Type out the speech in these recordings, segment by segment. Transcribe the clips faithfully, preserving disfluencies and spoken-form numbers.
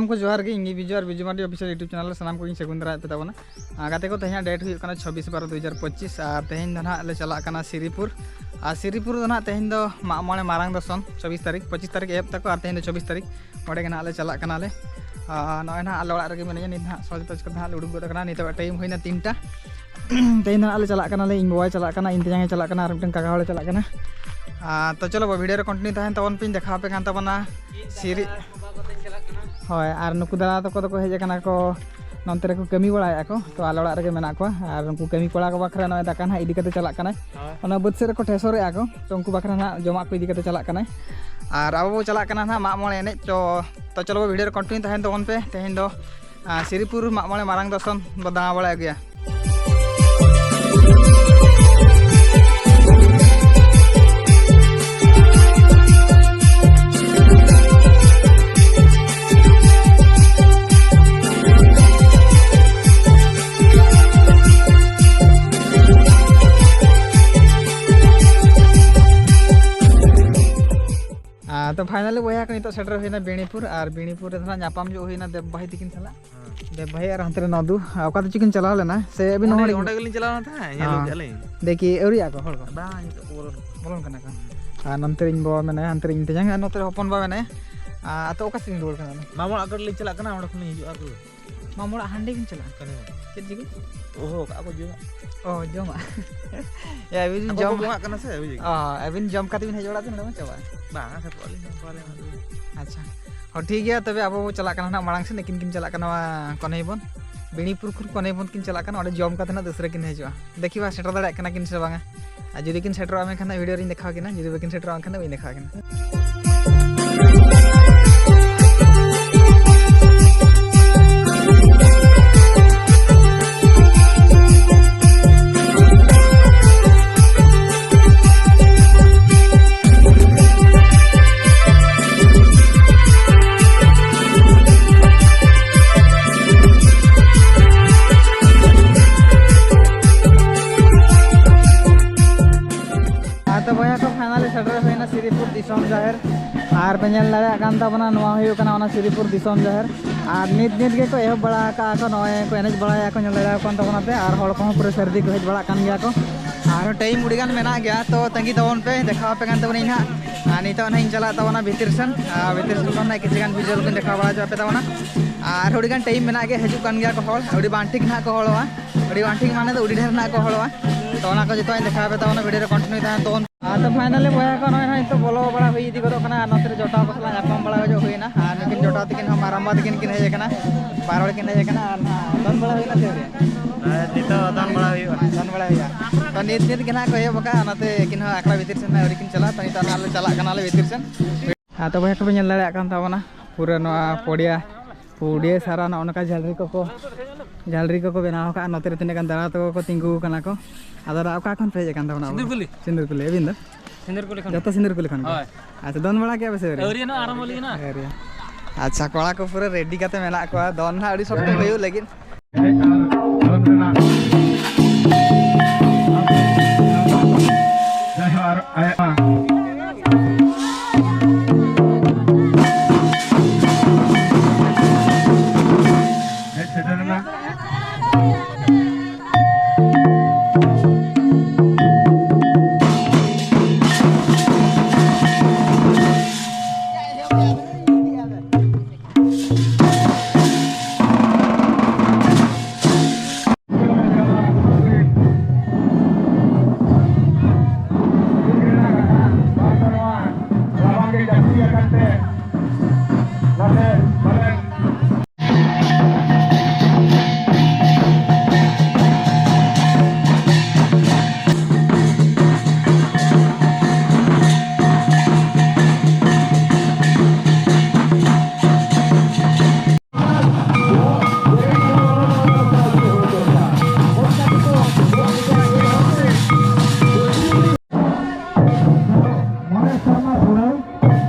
ᱜᱚᱢᱠᱮ ᱡᱚᱦᱟᱨ ᱜᱮ, ᱤᱧ ᱜᱮ ᱵᱤᱡᱩ ᱟᱨ ᱵᱤᱡᱩ ᱢᱟᱨᱰᱤ ᱚᱯᱷᱤᱥᱤᱭᱟᱞ YouTube ᱪᱮᱱᱮᱞ ᱨᱮ ᱥᱟᱱᱟᱢ ᱠᱚᱜᱮᱧ ᱥᱟᱹᱜᱩᱱ ᱫᱟᱨᱟᱭᱮᱫ ᱯᱮ ᱛᱟᱵᱚᱱᱟ᱾ ᱟᱨ ᱜᱟᱛᱮ ᱠᱚ, ᱛᱮᱦᱮᱧᱟᱜ ᱰᱮᱴ ᱦᱩᱭᱩᱜ ᱠᱟᱱᱟ ᱪᱷᱚᱵᱵᱤᱥ ᱵᱟᱨᱚ ᱫᱩ ᱦᱟᱡᱟᱨ ᱯᱚᱸᱪᱤᱥ, ᱟᱨ ᱛᱮᱦᱮᱧ ᱫᱚ ᱱᱟᱦᱟᱜ ᱞᱮ ᱪᱟᱞᱟᱜ ᱠᱟᱱᱟ ᱥᱤᱨᱤᱯᱩᱨ᱾ ᱟᱨ ᱥᱤᱨᱤᱯᱩᱨ ᱫᱚ ᱱᱟᱦᱟᱜ ᱛᱮᱦᱮᱧ ᱫᱚ ᱢᱟᱜ ᱢᱚᱬᱮ ᱢᱟᱨᱟᱝ ᱫᱚᱨᱥᱚᱱ, ᱪᱷᱚᱵᱵᱤᱥ ᱛᱟᱹᱨᱤᱠᱷ, ᱯᱚᱸᱪᱤᱥ ᱛᱟᱹᱨᱤᱠᱷ ᱮᱦᱚᱵ ᱛᱟᱠᱚ, ᱟᱨ ᱛᱮᱦᱮᱧ ᱫᱚ ᱪᱷᱚᱵᱵᱤᱥ ᱛᱟᱹᱨᱤᱠᱷ, ᱚᱸᱰᱮ ᱜᱮ ᱱᱟᱦᱟᱜ ᱞᱮ ᱪᱟᱞᱟᱜ ᱠᱟᱱᱟᱞᱮ᱾ ᱟᱨ ᱱᱚᱜᱼᱚᱭ ᱱᱟᱦᱟᱜ ᱟᱞᱮ ᱚᱲᱟᱜ ᱨᱮᱜᱮ ᱢᱮᱱᱟᱧᱟ, ᱱᱤᱛ ᱱᱟᱦᱟᱜ ᱥᱟᱡᱽ ᱵᱟᱡᱽ ᱠᱟᱛᱮ ᱱᱟᱦᱟᱜ ᱞᱮ ᱩᱰᱩᱠ ᱜᱚᱫ ᱟᱠᱟᱱᱟ᱾ ᱱᱤᱛᱚᱜ ᱴᱟᱭᱤᱢ ᱦᱩᱭᱱᱟ ᱛᱤᱱᱴᱟ᱾ ᱛᱮᱦᱮᱧ ᱫᱚ ᱱᱟᱦᱟᱜ ᱞᱮ ᱪᱟᱞᱟᱜ ᱠᱟᱱᱟᱞᱮ, ᱤᱧ ᱵᱟᱵᱟᱭ ᱪᱟᱞᱟᱜ ᱠᱟᱱᱟ, ᱤᱧ ᱛᱮᱧᱟᱝ ᱮ ᱪᱟᱞᱟᱜ ᱠᱟᱱᱟ, ᱟᱨ ᱢᱤᱫᱴᱮᱱ ᱠᱟᱠᱟ ᱦᱚᱲᱮ ᱪᱟᱞᱟᱜ ᱠᱟᱱᱟ᱾ ᱟᱨ ᱛᱚ ᱪᱚᱞᱚ, ᱵᱷᱤᱰᱤᱭᱳ ᱨᱮ ᱠᱚᱱᱴᱤᱱᱤᱭᱩ ᱛᱟᱦᱮᱱ ᱛᱟᱵᱚᱱ ᱯᱮ, ᱤᱧ ᱫᱮᱠᱷᱟᱣ ᱟᱯᱮ ᱠᱟᱱ ᱛᱟᱵᱚᱱᱟ ᱥᱤᱨᱤ᱾ ᱦᱳᱭ, ᱟᱨ ᱱᱩᱠᱩ ᱫᱟᱫᱟ ᱛᱟᱠᱚ ᱫᱚᱠᱚ ᱦᱮᱡ ᱟᱠᱟᱱᱟ ᱠᱚ, ᱱᱚᱱᱛᱮ ᱨᱮᱠᱚ ᱠᱟᱹᱢᱤ ᱵᱟᱲᱟᱭᱮᱫᱼᱟ ᱠᱚ, ᱛᱚ ᱟᱞᱮ ᱚᱲᱟᱜ ᱨᱮᱜᱮ ᱢᱮᱱᱟᱜ ᱠᱚᱣᱟ᱾ ᱟᱨ ᱩᱱᱠᱩ ᱠᱟᱹᱢᱤ ᱠᱚᱲᱟ ᱠᱚ ᱵᱟᱠᱷᱨᱟ ᱱᱚᱜᱼᱚᱭ ᱫᱟᱠᱟ ᱱᱟᱦᱟᱜ ᱤᱫᱤ ᱠᱟᱛᱮ ᱪᱟᱞᱟᱜ ᱠᱟᱱᱟᱭ, ᱦᱳᱭ᱾ ᱚᱱᱟ ᱵᱟᱹᱫᱽ ᱥᱮᱫ ᱨᱮᱠᱚ ᱴᱷᱮᱥᱚᱨᱮᱫᱼᱟ ᱠᱚ, ᱛᱚ ᱩᱱᱠᱩ ᱵᱟᱠᱷᱨᱟ ᱱᱟᱦᱟᱜ ᱡᱚᱢᱟᱜ ᱠᱚ ᱤᱫᱤ ᱠᱟᱛᱮ ᱪᱟᱞᱟᱜ ᱠᱟᱱᱟᱭ᱾ ᱟᱨ ᱟᱵᱚ ᱵᱚ ᱪᱟᱞᱟᱜ ᱠᱟᱱᱟ ᱱᱟᱦᱟᱜ ᱢᱟᱜ ᱢᱚᱬᱮ ᱮᱱᱮᱡ, ᱛᱚ, ᱛᱚ ᱪᱚᱞᱚ ᱵᱚ ᱵᱷᱤᱰᱤᱭᱳ ᱨᱮ ᱠᱚᱱᱴᱤᱱᱤᱭᱩ ᱛᱟᱦᱮᱱ ᱛᱟᱵᱚᱱ ᱯᱮ᱾ ᱛᱮᱦᱮᱧ ᱫᱚ ᱟᱨ ᱥᱤᱨᱤᱯᱩᱨ ᱢᱟᱜ ᱢᱚᱬᱮ ᱢᱟᱨᱟᱝ ᱫᱚᱨᱥᱚᱱ ᱵᱚ ᱫᱟᱬᱟ ᱵᱟᱲᱟᱭ ᱟᱹᱜᱩᱭᱟ᱾ ᱟᱨ ᱛᱚ ᱯᱷᱟᱭᱱᱟᱞᱤ ᱵᱚᱭᱦᱟ ᱠᱚ ᱱᱤᱛᱚᱜ ᱥᱮᱴᱮᱨ ᱦᱩᱭᱱᱟ ᱵᱮᱬᱤᱯᱩᱨ, ᱟᱨ ᱵᱮᱬᱤᱯᱩᱨ ᱨᱮ ᱫᱚ ᱱᱟᱜ ᱧᱟᱯᱟᱢ ᱧᱚᱜ ᱦᱩᱭᱱᱟ ᱫᱮᱵ ᱵᱷᱟᱹᱭ ᱛᱤᱠᱤᱱ ᱥᱟᱞᱟᱜ᱾ ᱦᱮᱸ᱾ ᱫᱮᱵ ᱵᱷᱟᱹᱭ ᱟᱨ ᱦᱟᱱᱛᱮ ᱨᱮ ᱱᱚᱫᱩ, ᱟᱨ ᱚᱠᱟ ᱛᱮᱪᱚ ᱠᱤᱱ ᱪᱟᱞᱟᱣ ᱞᱮᱱᱟ, ᱥᱮ ᱟᱹᱵᱤᱱ ᱚᱸᱰᱮ, ᱱᱚᱰᱮ ᱜᱮᱞᱤᱧ ᱪᱟᱞᱟᱣ ᱞᱮᱱ ᱛᱟᱦᱮᱸᱫ, ᱧᱮᱞ ᱦᱮᱸ᱾ ᱠᱮᱫᱼᱟ ᱞᱤᱧ᱾ ᱫᱮᱠᱷᱤ, ᱟᱹᱣᱨᱤᱭᱟᱜ ᱠᱚ ᱦᱚᱲ ᱠᱚ? ᱵᱟᱝ, ᱱᱤᱛᱚᱜ ᱠᱚ ᱵᱚᱞᱚᱱ᱾ ᱵᱚᱞᱚᱱ ᱠᱟᱱᱟ ᱠᱚ᱾ ᱟᱨ ᱱᱚᱱᱛᱮ ᱨᱮ ᱤᱧ ᱵᱟᱵᱟ ᱢᱮᱱᱟᱭᱟ, ᱦᱟᱱᱛᱮ ᱨᱮ ᱤᱧ ᱛᱮᱧᱟᱝ, ᱟᱨ ᱱᱚᱛᱮ ᱨᱮ ᱦᱚᱯᱚᱱ ᱵᱟ ᱢᱮᱱᱟᱭᱟ᱾ ᱟᱨ ᱟᱹᱛᱩ ᱚᱠᱟ ᱥᱮᱫ ᱤᱧ ᱨᱩᱣᱟᱹᱲ ᱠᱟᱱᱟ? ᱢᱟᱢᱚ ᱚᱲᱟᱜ ᱠᱟᱹᱴᱤᱡ ᱞᱤᱧ ᱪᱟᱞᱟᱜ ᱠᱟᱱᱟ, ᱚᱸᱰᱮ ᱠᱷᱚᱱ ᱞᱤᱧ ᱦᱤᱡᱩᱜᱼᱟ᱾ ᱢᱟᱢᱚ ᱚᱲᱟᱜ ᱦᱟᱸᱰᱮ ᱵᱤᱱ ᱪᱟᱞᱟᱜᱼᱟ? ᱠᱟᱱᱟ᱾ ᱪᱮᱫ ᱪᱤᱠᱟᱹ? ᱚᱦᱚ, ᱠᱟᱜ ᱠᱚ ᱡᱚᱢᱟ᱾ ᱚ, ᱡᱚᱢᱟᱜ᱾ ᱭᱟ, ᱟᱹᱵᱤᱱ ᱟᱠᱚ ᱠᱚ ᱡᱚᱢ, ᱵᱚᱸᱜᱟᱜ ᱠᱟᱱᱟ ᱥᱮ, ᱵᱩᱡᱷᱟᱹᱣ ᱚ, ᱠᱮᱫᱟ? ᱟᱹᱵᱤᱱ ᱡᱚᱢ ᱠᱟᱛᱮ ᱵᱤᱱ ᱦᱮᱡ ᱵᱟᱲᱟᱜ ᱠᱟᱱᱟ, ᱱᱚᱰᱮ ᱵᱚᱱ ᱪᱟᱵᱟᱜᱼᱟ? ᱵᱟᱝ, ᱥᱮᱴᱮᱨᱚᱜ ᱟᱹᱞᱤᱧ ᱦᱟᱸᱜ ᱯᱚᱨᱮ ᱦᱟᱸᱜ᱾ ᱟᱪᱪᱷᱟ, ᱦᱚᱸ, ᱴᱷᱤᱠ ᱜᱮᱭᱟ᱾ ᱛᱚᱵᱮ ᱟᱵᱚ ᱵᱚ ᱪᱟᱞᱟᱜ ᱠᱟᱱᱟ ᱱᱟᱦᱟᱜ ᱢᱟᱲᱟᱝ ᱥᱮᱫ, ᱟᱹᱠᱤᱱ ᱠᱤᱱ ᱪᱟᱞᱟᱜ ᱠᱟᱱᱟ ᱱᱚᱣᱟ ᱠᱚᱱᱮᱭᱵᱚᱱ, ᱵᱮᱬᱤᱯᱩᱨ ᱠᱷᱚᱱ ᱠᱚᱱᱮᱭᱵᱚᱱ ᱠᱤᱱ ᱪᱟᱞᱟᱜ ᱠᱟᱱᱟ, ᱚᱸᱰᱮ ᱡᱚᱢ ᱠᱟᱛᱮ ᱱᱟᱦᱟᱜ ᱫᱚᱥᱨᱟ ᱠᱤᱱ ᱦᱤᱡᱩᱜᱼᱟ᱾ ᱫᱮᱠᱷᱤ ᱵᱟ, ᱥᱮᱴᱮᱨ ᱫᱟᱲᱮᱭᱟᱜ ᱠᱟᱱᱟ ᱠᱤᱱ ᱥᱮ ᱵᱟᱝᱟ᱾ ᱟᱨ ᱡᱩᱫᱤ ᱠᱤᱱ ᱥᱮᱴᱮᱨᱚᱜᱼᱟ, ᱢᱮᱱᱠᱷᱟᱱ ᱱᱟᱦᱟᱜ ᱵᱷᱤᱰᱤᱭᱳ ᱨᱤᱧ ᱫᱮᱠᱷᱟᱣ ᱠᱤᱱᱟ, ᱡᱩᱫᱤ ᱵᱟᱹᱠᱤᱱ ᱥᱮᱴᱮᱨᱚᱜᱼᱟ, ᱮᱱᱠᱷᱟᱱ ᱫᱚ ᱵᱟᱹᱧ ᱫᱮᱠᱷᱟᱣ ᱠᱤᱱᱟ᱾ ᱟᱫᱚ ᱵᱚᱭᱦᱟ ᱠᱚ, ᱯᱷᱟᱭᱱᱟᱞᱤ ᱥᱮᱴᱮᱨ ᱦᱩᱭᱱᱟ ᱥᱤᱨᱤᱯᱩᱨ ᱫᱤᱥᱚᱢ ᱡᱟᱦᱮᱨ᱾ ᱟᱨ ᱯᱮ ᱧᱮᱞ ᱫᱟᱲᱮᱭᱟᱜ ᱠᱟᱱ ᱛᱟᱵᱚᱱᱟ, ᱱᱚᱣᱟ ᱦᱩᱭᱩᱜ ᱠᱟᱱᱟ ᱚᱱᱟ ᱥᱤᱨᱤᱯᱩᱨ ᱫᱤᱥᱚᱢ ᱡᱟᱦᱮᱨ᱾ ᱟᱨ ᱱᱤᱛ ᱱᱤᱛ ᱜᱮᱠᱚ ᱮᱦᱚᱵ ᱵᱟᱲᱟ ᱟᱠᱟᱫᱼᱟ ᱠᱚ, ᱱᱚᱜᱼᱚᱭ ᱠᱚ ᱮᱱᱮᱡ ᱵᱟᱲᱟᱭᱟ ᱠᱚ, ᱧᱮᱞ ᱫᱟᱲᱮᱭᱟᱠᱚ ᱠᱟᱱ ᱛᱟᱵᱚᱱᱟ ᱯᱮ᱾ ᱟᱨ ᱦᱚᱲ ᱠᱚᱦᱚᱸ ᱯᱩᱨᱟᱹ ᱥᱟᱹᱨᱫᱤ ᱠᱚ ᱦᱮᱡ ᱵᱟᱲᱟᱜ ᱠᱟᱱ ᱜᱮᱭᱟ ᱠᱚ᱾ ᱟᱨᱦᱚᱸ ᱴᱟᱭᱤᱢ ᱟᱹᱰᱤᱜᱟᱱ ᱢᱮᱱᱟᱜ ᱜᱮᱭᱟ, ᱛᱚ ᱛᱟᱺᱜᱤ ᱛᱟᱵᱚᱱ ᱯᱮ, ᱫᱮᱠᱷᱟᱣ ᱟᱯᱮ ᱠᱟᱱ ᱛᱟᱵᱚᱱᱟᱹᱧ ᱱᱟᱦᱟᱜ᱾ ᱟᱨ ᱱᱤᱛᱚᱜ ᱱᱟᱦᱟᱜ ᱤᱧ ᱪᱟᱞᱟᱜ ᱛᱟᱵᱚᱱᱟ ᱵᱷᱤᱛᱤᱨ ᱥᱮᱱ, ᱟᱨ ᱵᱷᱤᱛᱤᱨ ᱥᱮᱱ ᱠᱷᱚᱱ ᱱᱟᱦᱟᱜ ᱠᱤᱪᱷᱩ ᱜᱟᱱ ᱵᱷᱤᱡᱩᱣᱟᱞ ᱠᱚᱧ ᱫᱮᱠᱷᱟᱣ ᱵᱟᱲᱟ ᱦᱚᱪᱚ ᱟᱯᱮ ᱛᱟᱵᱚᱱᱟ᱾ ᱟᱨ ᱟᱹᱰᱤᱜᱟᱱ ᱴᱟᱭᱤᱢ ᱢᱮᱱᱟᱜ ᱜᱮ, ᱦᱤᱡᱩᱜ ᱠᱟᱱ ᱜᱮᱭᱟ ᱠᱚ ᱦᱚᱲ, ᱟᱹᱰᱤ ᱵᱟᱝ ᱴᱷᱤᱠ ᱱᱟᱦᱟᱜ ᱠᱚ ᱦᱚᱲᱚᱜᱼᱟ, ᱟᱹᱰᱤ ᱵᱟᱝ ᱴᱷᱤᱠ ᱢᱟᱱᱮ ᱫᱚ ᱟᱹᱰᱤ ᱰᱷᱮᱨ ᱱᱟᱦᱟᱜ ᱠᱚ ᱦᱚᱲᱚᱜᱼᱟ᱾ ᱛᱚ ᱚᱱᱟ ᱠᱚ ᱡᱚᱛᱚᱧ ᱫᱮᱠᱷᱟᱣ ᱟᱯᱮ ᱛᱟᱵᱚᱱᱟ, ᱵᱷᱤᱰᱤᱭᱳ ᱨᱮ ᱠᱚᱱᱴᱤᱱᱤᱭᱩ ᱛᱟᱦᱮᱱ ᱛᱟᱵᱚᱱ᱾ ᱟᱨ ᱛᱚ ᱯᱷᱟᱭᱱᱟᱞᱤ ᱵᱚᱭᱦᱟ ᱠᱚ, ᱱᱚᱜᱼᱚᱭ ᱱᱚᱜᱼᱚᱭ ᱱᱤᱛᱚᱜ ᱵᱚᱞᱚ ᱵᱟᱲᱟ ᱦᱩᱭ ᱤᱫᱤ ᱜᱚᱫᱚᱜ ᱠᱟᱱᱟ᱾ ᱟᱨ ᱱᱚᱛᱮ ᱨᱮ ᱡᱚᱴᱟᱣ ᱠᱚ ᱥᱟᱞᱟᱜ ᱧᱟᱯᱟᱢ ᱵᱟᱲᱟ ᱦᱚᱪᱚ ᱦᱩᱭᱱᱟ᱾ ᱟᱨ ᱱᱩᱠᱤᱱ ᱡᱚᱴᱟᱣ ᱛᱟᱹᱠᱤᱱ ᱦᱚᱸ, ᱢᱟᱨᱟᱝᱵᱟ ᱛᱟᱹᱠᱤᱱ ᱠᱤᱱ ᱦᱮᱡ ᱟᱠᱟᱱᱟ, ᱵᱟᱨ ᱦᱚᱲ ᱠᱤᱱ ᱦᱮᱡ ᱟᱠᱟᱱᱟ᱾ ᱟᱨ ᱱᱟᱦᱟᱜ ᱫᱚᱱ ᱵᱟᱲᱟ ᱦᱩᱭᱩᱜᱼᱟ ᱥᱮ ᱟᱹᱣᱨᱤ? ᱦᱮᱸ, ᱱᱤᱛᱚᱜ ᱫᱚᱱ ᱵᱟᱲᱟ ᱦᱩᱭᱩᱜᱼᱟ᱾ ᱫᱚᱱ ᱵᱟᱲᱟ ᱦᱩᱭᱩᱜᱼᱟ᱾ ᱛᱚ ᱱᱤᱛ ᱱᱤᱛ ᱜᱮ ᱱᱟᱦᱟᱜ ᱠᱚ ᱮᱦᱚᱵ ᱟᱠᱟᱫᱼᱟ, ᱚᱱᱟᱛᱮ ᱟᱹᱠᱤᱱ ᱦᱚᱸ ᱟᱠᱷᱲᱟ ᱵᱷᱤᱛᱤᱨ ᱥᱮᱱ ᱱᱟᱦᱟᱜ ᱟᱹᱣᱨᱤ ᱠᱤᱱ ᱪᱟᱞᱟᱜᱼᱟ᱾ ᱛᱚ ᱱᱤᱛᱚᱜ ᱱᱟᱦᱟᱜ ᱞᱮ ᱪᱟᱞᱟᱜ ᱠᱟᱱᱟᱞᱮ ᱵᱷᱤᱛᱤᱨ ᱥᱮᱱ᱾ ᱟᱨ ᱛᱚ ᱵᱚᱭᱦᱟ ᱠᱚᱯᱮ ᱧᱮᱞ ᱫᱟᱲᱮᱭᱟᱜ ᱠᱟᱱ ᱛᱟᱵᱚᱱᱟ, ᱯᱩᱨᱟᱹ ᱱᱚᱣᱟ ᱯᱚᱲᱤᱭᱟ ᱯᱩᱲᱤᱭᱟᱹ ᱥᱟᱨᱟ ᱱᱚᱜᱼᱚ ᱱᱚᱝᱠᱟ ᱡᱷᱟᱹᱞᱨᱤ ᱠᱚᱠᱚ, ᱡᱷᱟᱹᱞᱨᱤ ᱠᱚᱠᱚ ᱵᱮᱱᱟᱣ ᱟᱠᱟᱫᱼᱟ᱾ ᱱᱚᱛᱮ ᱨᱮ ᱛᱤᱱᱟᱹᱜ ᱜᱟᱱ ᱫᱟᱬᱟ ᱛᱟᱠᱚ ᱠᱚ ᱛᱤᱸᱜᱩ ᱟᱠᱟᱱᱟ ᱠᱚ᱾ ᱟᱫᱚ ᱚᱠᱟ ᱠᱷᱚᱱ ᱯᱮ ᱦᱮᱡ ᱟᱠᱟᱱ ᱛᱟᱵᱚᱱᱟ ᱟᱵᱚ? ᱥᱤᱸᱫᱩᱨᱠᱩᱞᱤ᱾ ᱥᱤᱸᱫᱩᱨᱠᱩᱞᱤ᱾ ᱟᱹᱵᱤᱱ ᱫᱚ? ᱥᱤᱸᱫᱩᱨᱠᱩᱞᱤ ᱠᱷᱚᱱ᱾ ᱡᱚᱛᱚ ᱥᱤᱸᱫᱩᱨᱠᱩᱞᱤ ᱠᱷᱚᱱ ᱜᱮ? ᱦᱳᱭ᱾ ᱟᱪᱪᱷᱟ, ᱫᱚᱱ ᱵᱟᱲᱟ ᱠᱮᱫᱼᱟ ᱯᱮ ᱥᱮ ᱟᱹᱣᱨᱤ? ᱟᱹᱣᱨᱤ, ᱱᱚᱣᱟ ᱟᱨᱟᱢᱵᱚ ᱞᱟᱹᱜᱤᱫ ᱱᱟ᱾ ᱟᱹᱣᱨᱤ᱾ ᱟᱪᱪᱷᱟ, ᱠᱚᱲᱟ ᱠᱚ ᱯᱩᱨᱟᱹ ᱨᱮᱰᱤ ᱠᱟᱛᱮ ᱢᱮᱱᱟᱜ ᱠᱚᱣᱟ, ᱫᱚᱱ ᱱᱟᱦᱟᱜ ᱟᱹᱰᱤ ᱥᱚᱠᱛᱚ ᱦᱩᱭᱩᱜ ᱞᱟᱹᱜᱤᱫ᱾ ᱡᱟᱦᱟᱸ ᱟᱨ ᱟᱭᱢᱟ ᱦᱮᱡ ᱥᱮᱴᱮᱨ ᱮᱱᱟ᱾ ᱢᱚᱬᱮ ᱥᱮᱨᱢᱟ ᱫᱷᱚᱨᱮ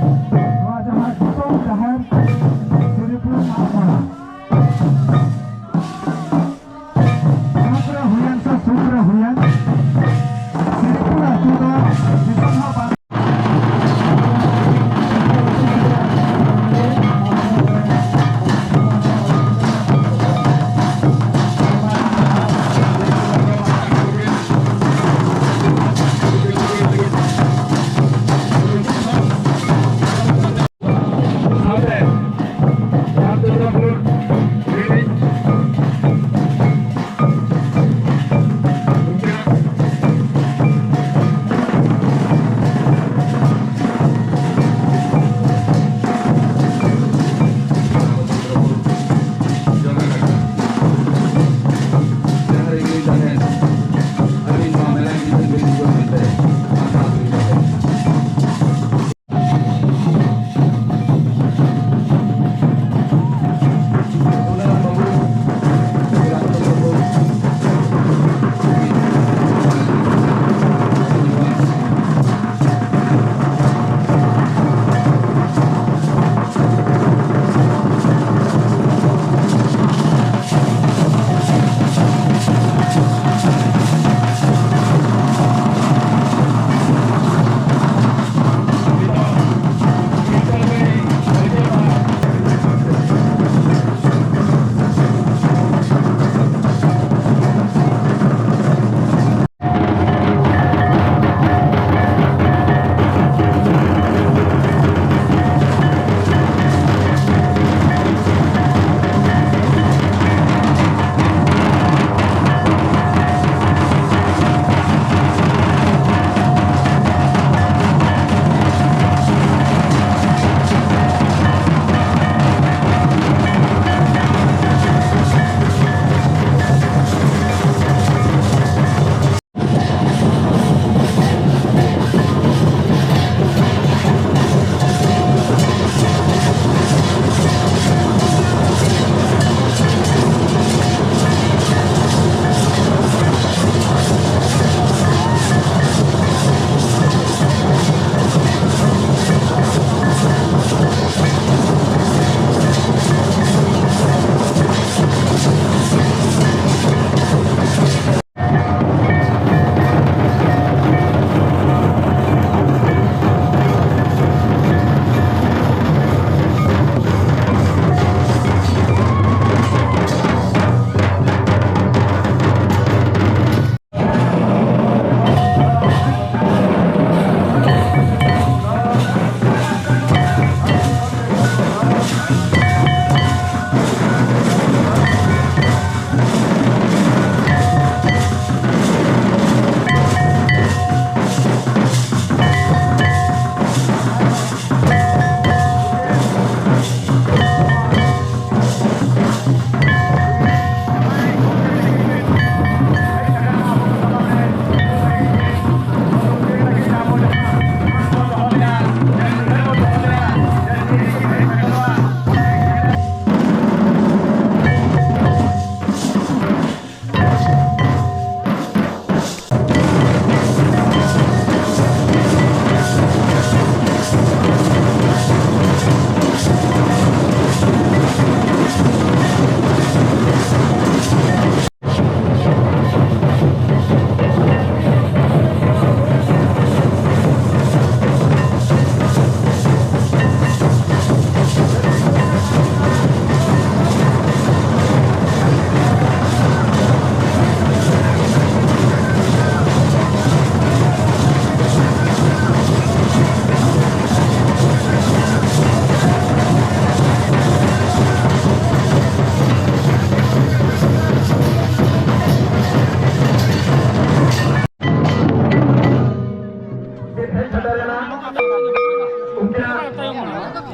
ᱱᱚᱣᱟ ᱡᱟᱦᱟᱸ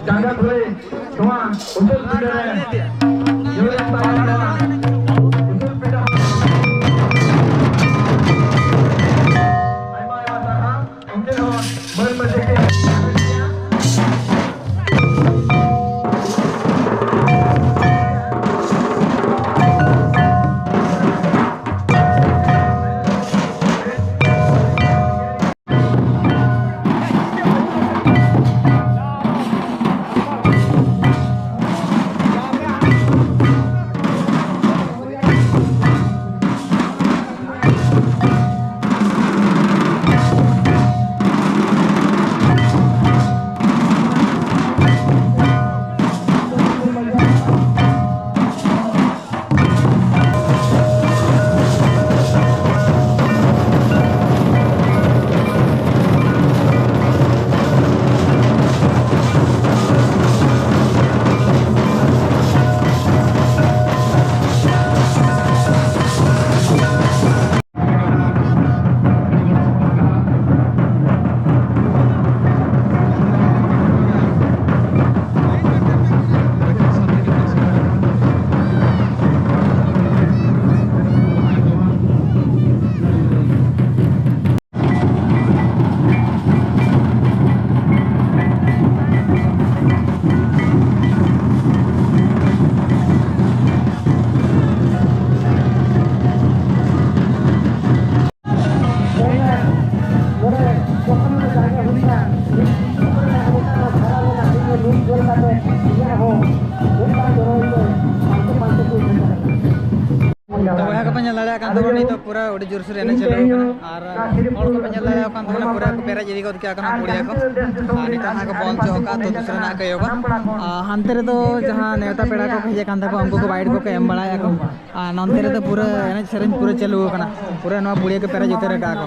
ᱡᱟᱸᱜᱟ ᱫᱷᱩᱲᱤ ᱱᱚᱣᱟ ᱩᱥᱩᱞ ᱯᱤᱸᱰᱟᱹ ᱨᱮ ᱧᱩᱨᱮᱱ ᱛᱟᱵᱚᱱᱟ᱾ ᱱᱚᱣᱟ ᱩᱥᱩᱞ ᱯᱤᱸᱰᱟᱹ᱾ ᱟᱭᱢᱟ ᱟᱭᱢᱟ ᱥᱟᱨᱦᱟᱣ᱾ ᱩᱱᱠᱤᱱ ᱦᱚᱸ ᱢᱟᱹᱱ ᱢᱟᱹᱡᱷᱤ ᱠᱤᱱ ᱛᱚ ᱵᱚᱭᱦᱟ ᱠᱚᱯᱮ ᱧᱮᱞ ᱫᱟᱲᱮᱭᱟᱜ ᱠᱟᱱ ᱛᱟᱵᱚᱱᱟ, ᱱᱤᱛᱚᱜ ᱯᱩᱨᱟᱹ ᱟᱹᱰᱤ ᱡᱳᱨᱥᱳᱨ ᱮᱱᱮᱡ ᱪᱟᱹᱞᱩ ᱟᱠᱟᱱᱟ᱾ ᱟᱨ ᱦᱚᱲ ᱠᱚᱯᱮ ᱧᱮᱞ ᱫᱟᱲᱮᱭᱟᱜ ᱠᱟᱱ ᱛᱟᱵᱚᱱᱟ, ᱯᱩᱨᱟᱹ ᱠᱚ ᱯᱮᱨᱮᱡ ᱤᱫᱤ ᱜᱚᱫ ᱠᱟᱜ ᱠᱟᱱᱟ ᱯᱩᱲᱤᱭᱟᱹ ᱠᱚ᱾ ᱟᱨ ᱱᱤᱛᱚᱜ ᱦᱟᱸᱜ ᱠᱚ ᱵᱚᱱᱫ ᱦᱚᱪᱚ ᱟᱠᱟᱫ, ᱛᱚ ᱫᱩᱥᱨᱟᱹ ᱱᱟᱜ ᱠᱚ ᱮᱦᱚᱵᱟ᱾ ᱟᱨ ᱦᱟᱱᱛᱮ ᱨᱮᱫᱚ ᱡᱟᱦᱟᱸ ᱱᱮᱣᱛᱟ ᱯᱮᱲᱟ ᱠᱚ ᱦᱮᱡ ᱟᱠᱟᱱ ᱛᱟᱠᱚᱣᱟ, ᱩᱱᱠᱩ ᱠᱚ ᱵᱟᱭᱤᱴ ᱠᱚᱠᱚ ᱮᱢ ᱵᱟᱲᱟᱭᱮᱫᱼᱟ ᱠᱚ᱾ ᱟᱨ ᱱᱚᱱᱛᱮ ᱨᱮᱫᱚ ᱯᱩᱨᱟᱹ ᱮᱱᱮᱡ ᱥᱮᱨᱮᱧ ᱯᱩᱨᱟᱹ ᱪᱟᱹᱞᱩ ᱟᱠᱟᱱᱟ, ᱯᱩᱨᱟᱹ ᱱᱚᱣᱟ ᱯᱩᱲᱤᱭᱟᱹ ᱠᱚ ᱯᱮᱨᱮᱡ ᱩᱛᱟᱹᱨ ᱟᱠᱟᱫᱼᱟ ᱠᱚ᱾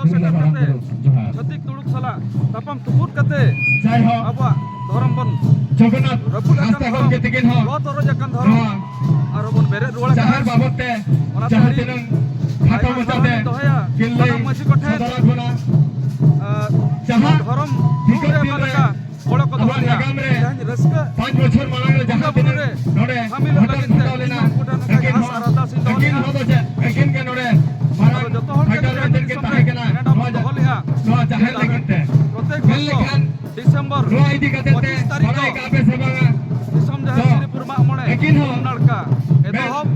ᱡᱚ ᱥᱮᱴᱮᱨ ᱠᱟᱛᱮ ᱪᱷᱟᱹᱛᱤᱠ ᱛᱩᱲᱩᱠ ᱥᱟᱞᱟᱜ ᱛᱟᱯᱟᱢ ᱛᱩᱯᱩᱫ ᱠᱟᱛᱮ ᱡᱟᱭᱦᱳᱠ, ᱟᱵᱚᱣᱟᱜ ᱫᱷᱚᱨᱚᱢ ᱵᱚᱱ ᱡᱚᱜᱚᱱᱱᱟᱛᱷ ᱨᱟᱹᱯᱩᱫ ᱟᱠᱟᱱ ᱦᱟᱸᱥᱫᱟ ᱫᱷᱚᱨᱚᱢ, ᱜᱚᱢᱠᱮ ᱛᱤᱠᱤᱱ ᱦᱚᱸ ᱵᱚᱦᱚᱜ ᱛᱚᱨᱚᱡ ᱟᱠᱟᱱ ᱫᱷᱚᱨᱚᱢ ᱱᱚᱣᱟ ᱟᱨᱦᱚᱸ ᱵᱚᱱ ᱵᱮᱨᱮᱫ ᱨᱩᱣᱟᱹᱲ ᱡᱟᱦᱮᱨ ᱟᱠᱟᱫᱼᱟ᱾ ᱵᱟᱵᱚᱛ ᱛᱮ ᱚᱱᱟᱛᱮ ᱡᱟᱦᱟᱸ ᱟᱹᱰᱤ ᱛᱤᱱᱟᱹᱝ ᱠᱷᱟᱴᱚ ᱟᱭᱢᱟ ᱢᱟᱪᱷᱟ ᱥᱟᱨᱦᱟᱣ ᱛᱮ ᱞᱤᱧ ᱫᱚᱦᱚᱭᱟ ᱠᱤᱱ ᱞᱟᱹᱭ ᱥᱟᱱᱟᱢ ᱢᱟᱹᱡᱷᱤ ᱠᱚᱴᱷᱮᱱ, ᱥᱚᱫᱚᱨᱟᱫ ᱵᱚᱱᱟ, ᱟᱨ ᱡᱟᱦᱟᱸ ᱫᱷᱚᱨᱚᱢ ᱫᱩᱜ ᱦᱤᱡᱩᱜ ᱨᱮ ᱫᱤᱱ ᱚᱠᱟ ᱨᱮ ᱞᱮᱠᱟ ᱜᱚᱲᱚ ᱠᱚ ᱟᱵᱚᱣᱟᱜ ᱫᱚᱦᱚᱭᱟ᱾ ᱱᱟᱜᱟᱢ ᱨᱮ ᱛᱮᱦᱮᱧ ᱨᱟᱹᱥᱠᱟᱹ ᱯᱟᱸᱪ ᱵᱚᱪᱷᱚᱨ ᱢᱟᱲᱟᱝ ᱨᱮ ᱡᱟᱦᱟᱸ ᱵᱚᱸᱜᱟ ᱵᱩᱨᱩ ᱛᱤᱱᱟᱹᱜ ᱨᱮ ᱱᱚᱰᱮ ᱥᱟᱢᱤᱞᱚᱜ ᱜᱷᱚᱴᱚᱱ ᱞᱟᱹᱜᱤᱫ ᱛᱮ ᱜᱷᱚᱴᱟᱣ ᱤᱧ ᱞᱮᱱᱟ, ᱦᱚᱸ ᱩᱱᱠᱩ ᱴᱷᱮᱱ ᱟᱹᱠᱤᱱ ᱠᱷᱟᱥ ᱦᱚᱸ, ᱟᱨ ᱟᱨᱫᱟᱥ ᱤᱧ ᱫᱚᱦᱚ ᱟᱹᱠᱤᱱ ᱞᱮᱫᱼᱟ᱾ ᱦᱚᱸ ᱫᱚ ᱪᱮᱫ, ᱟᱹᱠᱤᱱ ᱜᱮ ᱱᱚᱰᱮ ᱟᱫᱚ ᱢᱟᱨᱟᱝ ᱡᱚᱛᱚ ᱦᱚᱲ ᱜᱮ ᱯᱷᱟᱭᱴᱟᱨ ᱱᱤᱭᱟᱹ ᱢᱮᱱᱛᱮ ᱠᱤᱱ ᱫᱤᱥᱚᱢ ᱨᱮ ᱛᱟᱦᱮᱸ ᱠᱟᱱᱟ᱾ ᱨᱮᱱᱟᱜ ᱱᱚᱣᱟ ᱵᱚᱱ ᱡᱟ-, ᱫᱚᱦᱚ ᱞᱮᱫᱼᱟ᱾ ᱱᱚᱣᱟ ᱡᱟᱦᱮᱨ ᱡᱮ ᱞᱟᱹᱜᱤᱫ ᱛᱮ᱾ ᱯᱨᱚᱛᱮᱠ ᱢᱮᱱ ᱵᱚᱪᱷᱚᱨ ᱞᱮᱠᱷᱟᱱ ᱰᱤᱥᱮᱢᱵᱚᱨ ᱱᱚᱣᱟ ᱤᱫᱤ ᱠᱟᱛᱮ ᱛᱮ ᱯᱚᱸᱪᱤᱥ ᱛᱟᱹᱨᱤᱠᱷ ᱵᱟᱲᱟᱭ ᱫᱚ ᱠᱟᱜ ᱯᱮ ᱥᱮ ᱵᱟᱝᱟ? ᱫᱤᱥᱚᱢ ᱡᱟᱦᱮᱨ ᱛᱚ, ᱥᱤᱨᱤ ᱯᱩᱨ ᱢᱟᱜ ᱢᱚᱬᱮ ᱟᱹᱠᱤᱱ ᱦᱚᱸ ᱩᱢ ᱱᱟᱲᱠᱟ ᱢᱮᱱ ᱮᱛᱚᱦᱚᱵ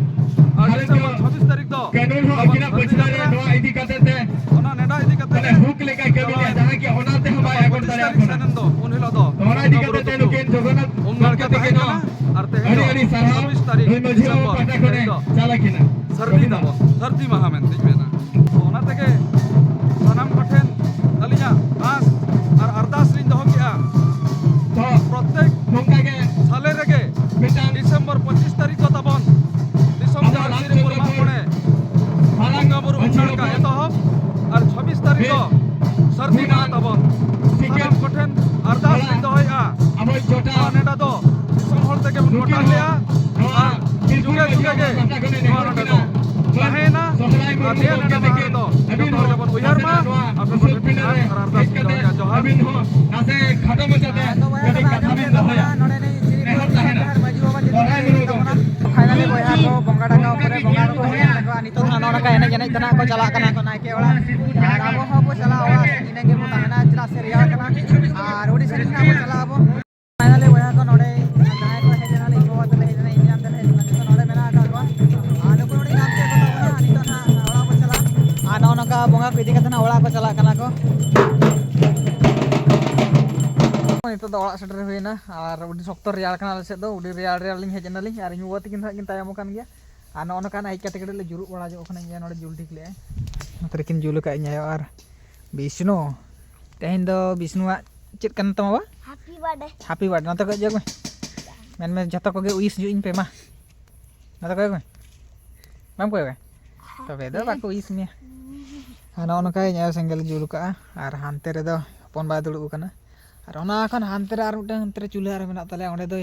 ᱟᱨ ᱵᱷᱟᱨᱚᱛᱤᱭᱚ ᱰᱤᱥᱮᱢᱵᱚᱨ ᱪᱷᱟᱵᱵᱤᱥ ᱛᱟᱹᱨᱤᱠᱷ ᱫᱚ ᱠᱟᱹᱱᱩᱱ ᱦᱚᱸ ᱟᱵᱚᱣᱟᱜ ᱟᱹᱠᱤᱱᱟᱜ ᱫᱷᱟᱹᱨᱛᱤ ᱯᱟᱹᱪᱷᱞᱟᱹ ᱨᱮ ᱡᱟᱛᱨᱟ᱾ ᱱᱚᱣᱟ ᱤᱫᱤ ᱠᱟᱛᱮ ᱛᱮ ᱚᱱᱟ ᱱᱮᱰᱟ ᱤᱫᱤ ᱠᱟᱛᱮ ᱢᱟᱱᱮ ᱜᱮ ᱦᱩᱠ ᱞᱮᱠᱟᱭ ᱠᱟᱹᱢᱤ ᱞᱮᱫᱼᱟ, ᱪᱟᱞᱟᱣᱮᱱ ᱡᱟᱦᱟᱸ ᱠᱤ ᱚᱱᱟ ᱛᱮᱦᱚᱸ ᱵᱟᱭ ᱜᱮᱞᱵᱟᱨ ᱟᱠᱚᱴ ᱯᱚᱸᱪᱤᱥ ᱫᱟᱲᱮᱭᱟᱜ ᱛᱟᱹᱨᱤᱠᱷ ᱠᱟᱱᱟ᱾ ᱥᱮᱱ ᱮᱱ ᱫᱚ, ᱩᱱ ᱦᱤᱞᱳᱜ ᱫᱚ ᱛᱚ, ᱚᱱᱟ ᱤᱫᱤ ᱵᱚᱸᱜᱟ ᱠᱟᱛᱮ ᱵᱩᱨᱩ ᱱᱩᱠᱤᱱ ᱡᱚᱜᱚᱱᱱᱟᱛᱷ ᱩᱢ ᱱᱟᱲᱠᱟ ᱜᱚᱢᱠᱮ ᱛᱟᱦᱮᱸ ᱛᱤᱠᱤᱱ ᱠᱟᱱᱟ᱾ ᱦᱚᱸ ᱟᱨ ᱛᱮᱦᱮᱧ ᱟᱹᱰᱤ ᱫᱚ ᱟᱹᱰᱤ ᱥᱟᱨᱦᱟᱣ ᱪᱷᱟᱵᱵᱤᱥ ᱛᱟᱹᱨᱤᱠᱷ ᱱᱩᱭ ᱢᱟᱹᱡᱷᱤ ᱰᱤᱥᱮᱢᱵᱚᱨ ᱵᱟᱵᱟ ᱯᱟᱦᱴᱟ ᱠᱷᱚᱱ ᱛᱮᱦᱮᱧ ᱫᱚ ᱪᱟᱞ ᱟᱹᱠᱤᱱᱟ᱾ ᱥᱟᱹᱨᱫᱤ ᱥᱟᱹᱨᱫᱤ ᱛᱟᱵᱚ, ᱥᱟᱹᱨᱫᱤ ᱢᱟᱦᱟ ᱢᱮᱱᱛᱮᱧ ᱢᱮᱱᱟ᱾ ᱛᱚ, ᱚᱱᱟ ᱛᱮᱜᱮ ᱫᱚ ᱥᱟᱹᱨᱫᱤ ᱢᱟᱦᱟ ᱛᱟᱵᱚᱱ᱾ ᱥᱟᱱᱟᱢ ᱠᱚᱴᱷᱮᱱ ᱟᱨᱫᱟᱥ ᱞᱤᱧ ᱫᱚᱦᱚᱭᱮᱫᱼᱟ, ᱱᱚᱣᱟ ᱱᱮᱰᱟ ᱫᱚ ᱫᱤᱥᱚᱢ ᱦᱚᱲ ᱛᱮᱜᱮ ᱵᱚᱱ ᱜᱚᱴᱟ ᱞᱮᱜᱼᱟ ᱟᱨ ᱡᱩᱜᱮ ᱡᱩᱜᱮ ᱜᱮ ᱱᱚᱣᱟ ᱱᱚᱰᱮ ᱫᱚ ᱛᱟᱦᱮᱸᱭᱮᱱᱟ᱾ ᱟᱨ ᱱᱤᱭᱟᱹ ᱱᱮᱰᱟ ᱢᱟᱦᱟ ᱨᱮᱫᱚ ᱡᱚᱛᱚ ᱦᱚᱲ ᱜᱮᱵᱚᱱ ᱩᱭᱦᱟᱹᱨ ᱢᱟ᱾ ᱟᱯᱮ ᱠᱚᱴᱷᱮᱱ ᱟᱨ ᱟᱨᱫᱟᱥ ᱞᱤᱧ ᱫᱚᱦᱚᱭᱮᱫᱼᱟ᱾ ᱡᱚᱦᱟᱨ᱾ ᱯᱷᱟᱭᱱᱟᱞᱤ ᱵᱚᱭᱦᱟ ᱠᱚ ᱵᱚᱸᱜᱟ ᱰᱟᱠᱟᱣ ᱯᱚᱨᱮ ᱵᱚᱸᱜᱟ ᱠᱚᱠᱚ ᱦᱮᱡ ᱮᱱ ᱛᱟᱠᱚᱣᱟ᱾ ᱱᱤᱛᱚᱜ ᱫᱚ ᱱᱚᱜᱼᱚ ᱱᱚᱝᱠᱟ ᱮᱱᱮᱡ ᱮᱱᱮᱡ ᱛᱮ ᱱᱟᱜ ᱠᱚ ᱪᱟᱞᱟᱜ ᱠᱟᱱᱟ ᱠᱚ ᱱᱟᱭᱠᱮ ᱚᱲᱟᱜ᱾ ᱟᱨ ᱟᱵᱚ ᱦᱚᱸ ᱵᱚ ᱪᱟᱞᱟᱜᱼᱟ ᱚᱲᱟᱜ ᱥᱮᱫ, ᱤᱱᱟᱹ ᱜᱮᱵᱚ ᱛᱟᱦᱮᱱᱟ, ᱪᱮᱫᱟᱜ ᱥᱮ ᱨᱮᱭᱟᱲ ᱠᱟᱱᱟ᱾ ᱟᱨ ᱟᱹᱰᱤ ᱥᱟᱺᱜᱤᱧ ᱠᱷᱚᱱᱟᱜ ᱵᱚ ᱪᱟᱞᱟᱜᱼᱟ ᱟᱵᱚ᱾ ᱯᱷᱟᱭᱱᱟᱞᱤ ᱵᱚᱭᱦᱟ ᱠᱚ ᱱᱚᱰᱮ ᱡᱟᱦᱟᱸᱭ ᱠᱚ ᱦᱮᱡ ᱮᱱᱟ, ᱤᱧ ᱵᱟᱵᱟ ᱛᱟᱞᱮ ᱦᱮᱡ ᱮᱱᱟ, ᱱᱤᱛᱚᱜ ᱱᱚᱰᱮ ᱢᱮᱱᱟᱜ ᱟᱠᱟᱫ ᱠᱚᱣᱟ᱾ ᱟᱨ ᱱᱩᱠᱩ ᱱᱚᱰᱮ ᱧᱟᱢ ᱠᱮᱫ ᱠᱚ ᱛᱟᱵᱚᱱᱟ, ᱱᱤᱛᱚᱜ ᱱᱟᱜ ᱚᱲᱟᱜ ᱵᱚ ᱪᱟᱞᱟᱜᱼᱟ᱾ ᱟᱨ ᱱᱚᱜᱼᱚ ᱱᱚᱝᱠᱟ ᱵᱚᱸᱜᱟ ᱠᱚ ᱤᱫᱤ ᱠᱟᱛᱮ ᱱᱟᱜ ᱚᱲᱟᱜ ᱠᱚ ᱪᱟᱞᱟᱜ ᱠᱟᱱᱟ ᱠᱚ᱾ ᱱᱤᱛᱚᱜ ᱫᱚ ᱚᱲᱟᱜ ᱥᱮᱴᱮᱨ ᱦᱩᱭᱱᱟ ᱟᱨ ᱟᱹᱰᱤ ᱥᱚᱠᱛᱚ ᱨᱮᱭᱟᱲ ᱠᱟᱱᱟ ᱟᱞᱮ ᱥᱮᱫ ᱫᱚ, ᱟᱹᱰᱤ ᱨᱮᱭᱟᱲ ᱨᱮᱭᱟᱲ ᱞᱤᱧ ᱦᱮᱡ ᱮᱱᱟᱞᱤᱧ ᱟᱨ ᱤᱧ ᱵᱟᱵᱟ ᱛᱟᱹᱠᱤᱱ ᱫᱚ ᱦᱟᱸᱜ ᱠᱤᱱ ᱛᱟᱭᱚᱢ ᱟᱠᱟᱱ ᱜᱮᱭᱟ᱾ ᱟᱨ ᱱᱚᱜᱼᱚ ᱱᱚᱝᱠᱟ ᱱᱟᱜ ᱦᱮᱡ ᱠᱟᱛᱮ ᱠᱟᱹᱴᱤᱡ ᱞᱮ ᱡᱩᱨᱩᱜ ᱵᱟᱲᱟ ᱧᱚᱜ ᱠᱟᱱᱟ, ᱤᱧ ᱱᱚᱰᱮ ᱡᱩᱞ ᱴᱷᱤᱠ ᱞᱮᱜᱼᱟᱭ, ᱱᱚᱛᱮ ᱨᱮᱠᱤᱱ ᱡᱩᱞ ᱟᱠᱟᱫ ᱤᱧ ᱟᱭᱳ ᱟᱨ ᱵᱤᱥᱱᱩ᱾ ᱛᱮᱦᱮᱧ ᱫᱚ ᱵᱤᱥᱱᱩᱣᱟᱜ ᱪᱮᱫ ᱠᱟᱱ ᱛᱟᱢᱟ ᱵᱟ? Happy birthday. Happy birthday. ᱱᱚᱛᱮ ᱠᱷᱚᱡ ᱡᱚᱜᱽ ᱢᱮ, ᱢᱮᱱ ᱢᱮ ᱡᱷᱚᱛᱚ ᱠᱚᱜᱮ ᱩᱭᱤᱥ ᱧᱚᱜ ᱤᱧ ᱯᱮ ᱢᱟ᱾ ᱱᱚᱛᱮ ᱠᱚᱭᱚᱜ ᱢᱮ, ᱵᱟᱢ ᱠᱚᱭᱚᱜᱟ? ᱛᱚᱵᱮ ᱫᱚ ᱵᱟᱠᱚ ᱩᱭᱤᱥ ᱢᱮᱭᱟ᱾ ᱟᱨ ᱱᱚᱜᱼᱚ ᱱᱚᱝᱠᱟ ᱤᱧ ᱟᱭᱳ ᱥᱮᱸᱜᱮᱞ ᱡᱩᱞ ᱠᱟᱜᱼᱟ ᱟᱨ ᱦᱟᱱᱛᱮ ᱨᱮᱫᱚ ᱦᱚᱯᱚᱱ ᱵᱟᱭ ᱫᱩᱲᱩᱵ ᱟᱠᱟᱱᱟ᱾ ᱟᱨ ᱚᱱᱟ ᱠᱷᱚᱱ ᱦᱟᱱᱛᱮ ᱨᱮ ᱟᱨ ᱢᱤᱫᱴᱟᱝ ᱦᱟᱱᱛᱮ ᱨᱮ ᱪᱩᱞᱦᱟᱹ ᱟᱨ ᱢᱮᱱᱟᱜ ᱛᱟᱞᱮᱭᱟ, ᱚᱸᱰᱮ ᱫᱚ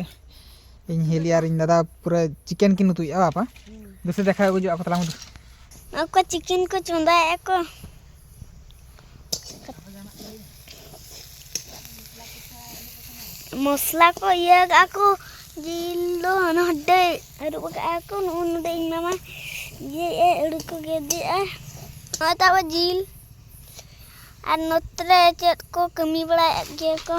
ᱤᱧ ᱦᱤᱞᱤ ᱟᱨ ᱤᱧ ᱫᱟᱫᱟ ᱯᱩᱨᱟᱹ ᱪᱤᱠᱮᱱ ᱠᱤᱱ ᱩᱛᱩᱭᱮᱫᱼᱟ ᱵᱟᱯᱟ᱾ ᱫᱩᱥᱮ ᱫᱮᱠᱷᱟ ᱟᱹᱜᱩ ᱡᱚᱜᱼᱟ ᱠᱚ ᱛᱟᱞᱟᱝ ᱫᱚ᱾ ᱚᱠᱚ ᱪᱤᱠᱮᱱ ᱠᱚ ᱪᱚᱸᱫᱟᱭᱮᱫᱼᱟ ᱠᱚ᱾ ᱢᱚᱥᱞᱟ ᱠᱚ ᱤᱭᱟᱹ ᱠᱟᱜᱼᱟ ᱠᱚ, ᱡᱤᱞ ᱫᱚ ᱦᱟᱱᱟ ᱦᱟᱰᱮ ᱟᱹᱨᱩᱵ ᱠᱟᱜᱼᱟ ᱠᱚ, ᱱᱚᱜᱼᱚ ᱱᱚᱰᱮ ᱤᱧ ᱢᱟᱢᱟ ᱤᱭᱟᱹᱭᱮᱫᱼᱟᱭ, ᱟᱹᱲᱩ ᱠᱚ ᱜᱮᱫᱮᱜᱼᱟᱭ᱾ ᱱᱚᱜᱼᱚᱭ ᱛᱟᱵᱚ ᱡᱤᱞ᱾ ᱟᱨ ᱱᱚᱛᱮ ᱨᱮ ᱪᱮᱫ ᱠᱚ ᱠᱟᱹᱢᱤ ᱵᱟᱲᱟᱭᱮᱫ ᱜᱮᱭᱟ ᱠᱚ,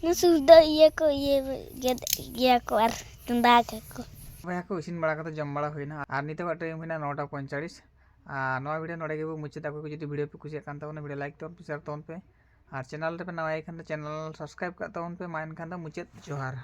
ᱱᱚᱣᱟ ᱥᱩᱨ ᱫᱚ ᱤᱭᱟᱹ ᱠᱚ ᱤᱭᱟᱹ ᱜᱮᱫ ᱜᱮᱭᱟ ᱠᱚ ᱟᱨ ᱪᱚᱸᱫᱟ ᱠᱟᱜᱼᱟ ᱠᱚ᱾ ᱵᱚᱭᱦᱟ ᱠᱚ, ᱤᱥᱤᱱ ᱵᱟᱲᱟ ᱠᱟᱛᱮ ᱡᱚᱢ ᱵᱟᱲᱟ ᱦᱩᱭᱱᱟ ᱟᱨ ᱱᱤᱛᱚᱜᱟᱜ ᱴᱟᱭᱤᱢ ᱦᱩᱭᱱᱟ ᱱᱚᱴᱟ ᱯᱚᱸᱭᱛᱟᱞᱤᱥ᱾ ᱟᱨ ᱱᱚᱣᱟ ᱵᱷᱤᱰᱤᱭᱳ ᱱᱚᱰᱮ ᱜᱮᱵᱚ ᱢᱩᱪᱟᱹᱫᱟ᱾ ᱚᱠᱚᱭ ᱠᱚ ᱡᱩᱫᱤ ᱵᱷᱤᱰᱤᱭᱳ ᱯᱮ ᱠᱩᱥᱤᱭᱟᱜ ᱠᱟᱱ ᱛᱟᱵᱚᱱᱟ, ᱵᱷᱤᱰᱤᱭᱳ ᱞᱟᱭᱤᱠ ᱛᱟᱵᱚᱱ ᱯᱮ, ᱥᱮᱭᱟᱨ ᱛᱟᱵᱚᱱ ᱯᱮ᱾ ᱟᱨ ᱪᱮᱱᱮᱞ ᱨᱮᱯᱮ ᱱᱟᱣᱟ ᱜᱮ ᱠᱷᱟᱱ ᱫᱚ ᱪᱮᱱᱮᱞ ᱥᱟᱵᱥᱠᱨᱟᱭᱤᱵ ᱠᱟᱜ ᱛᱟᱵᱚᱱ ᱯᱮ᱾ ᱢᱟ ᱮᱱᱠᱷᱟᱱ ᱫᱚ ᱢᱩᱪᱟᱹᱫ ᱡᱚᱦᱟᱨ᱾